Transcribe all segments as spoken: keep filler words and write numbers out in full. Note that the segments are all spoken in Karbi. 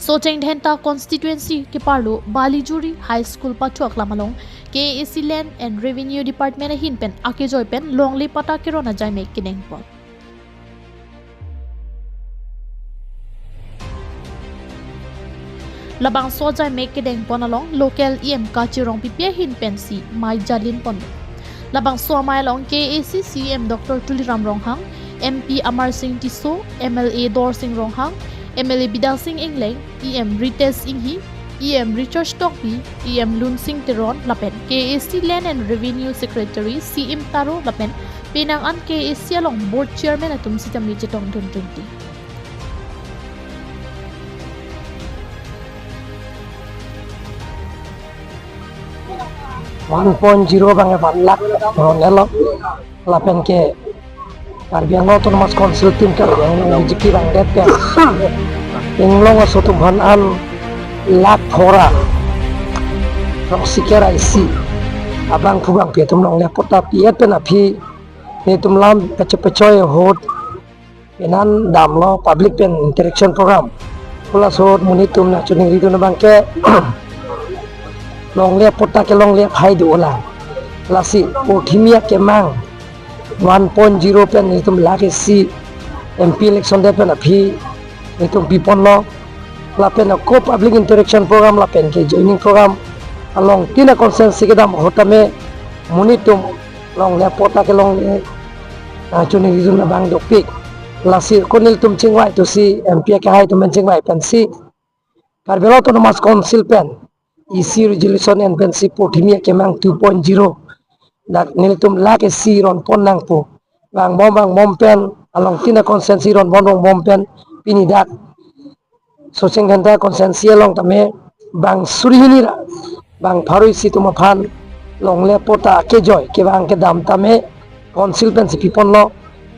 Socheng Dhenta constituency keparlo Balijuri High School pathu aklam along K A A C Land and Revenue Department ahin pen akejoi pen longle patta keron ajaimek kedengpon. Labangso ajaimek kedengpon along local E M Kache Rongpipi ahin pensi mei jalinpon. Labangso amei along K A A C C E M Doctor Tuliram Ronghang, M P Amar Singh Tisso, M L A Dorsing Ronghang, M L A Bidya Sing Engleng, E M Ritesh Enghi, E M Richard Tokbi, E M Lunsing Teron lapen K A A C Land and Revenue Secretary Siim Taro lapen penang an K A A C along Board Chairman atum sitame chetongdun dunde. One point zero abang one lakh ron-etlo. Lapen ke Karbi Anglong Autonomous Council tim Karbi Anglong B J P abang det pen inglong aso atum aphan an lakh pharo throksi kre isi abangphu bangphi atum longle patta pi-et pen aphi nelitum lam kachepachoi ahut penang damlo public pen interaction program. Halaso ahut monit atum nangchiningridun abang ke longle patta ke longle aphai do lang. Lasi Porthimi akemang one point zero pen nelitum lakh isi M P election det pen aphi nelitum piponlo. Lapen ako public interaction program lapen ke joining program along tin a constituency kedam ahut tame monit atum longle patta ke longle, ah, chiningridun abang dopik. Lasi ako nelitum chingvai tusi M P akehai atum pen chingvai pensi Karbi Anglong Autonomous Council pen isi resolution en pensi Porthimi akemang two point zero dak nelitum lakh isi ronpon nangpo. Vangbom vangbom pen along tin a constituency ronbom ronbom pen pini dak Socheng Dhenta constituency along tame bang suri hini ra bang pharo isi atum aphan longle patta akejoi kevang kedam tame council pensi piponlo.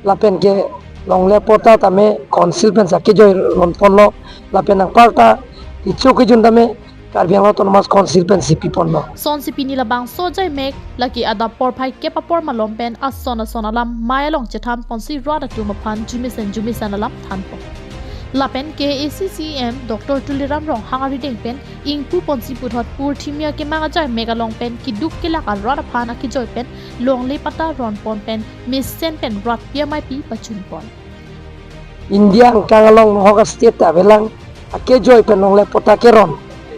Lapen ke longle patta tame council pensi akejoi ronponlo. Lapen anparta kecho kejun tame Karbi Anglong Autonomous Council pensi piponlo. Sonsi pini labangso ajaimek lake adap porphai kep apor malom pen ason ason alam mei along chethanponsi rat atum aphan jumesen jumesen alam thanpon. Lapen K A A C C E M Doctor Tuliram Ronghang arideng pen ingpuponsi puthot Porthimi akemang ajaimek along pen keduk kelak arat aphan akejoi pen longle patta ronpon pen mesen pen rat pi amei pi pachunpon. India angkang along nohok a-state ta avelang akejoi pen longle patta keron.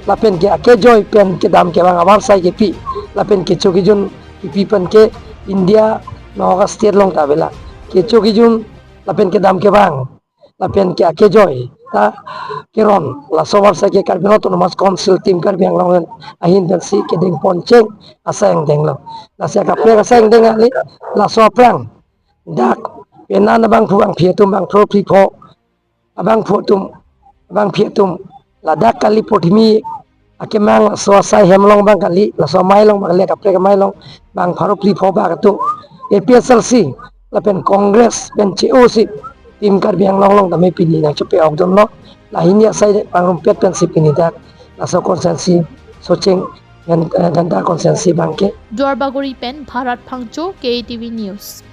Lapen ke akejoi pen kedam kevang avarsai kepi. Lapen kecho kejun kepi pen ke India nohok a-state along ta avelang. Kecho kejun lapen kedam kevang lapen ke akejoi ta keron. Laso avarsai ke Karbi Anglong Autonomous Council tim Karbi Anglong ahin pensi kedengpon cheng asai angdenglo. Lasi akaprek asai angdeng kali laso aphrang dak penang abangphu bangphi atum bang pharo phli pho abangphu atum bangphi atum ladak kali Porthimi akemang laso asai hem along abang kali, laso amei along abang kali, akaprek amei along bang pharo phli pho bak atum A P H L C lapen Congress pen che-osi tim Karbi Anglong along tame pini nangchepe-okdunlo. Lahini asai pangrumpet pensi pini dak laso constituency Socheng Dhen-, eh, Dhenta constituency abang ke. Duarbagori pen Bharat Phangcho, K T V News.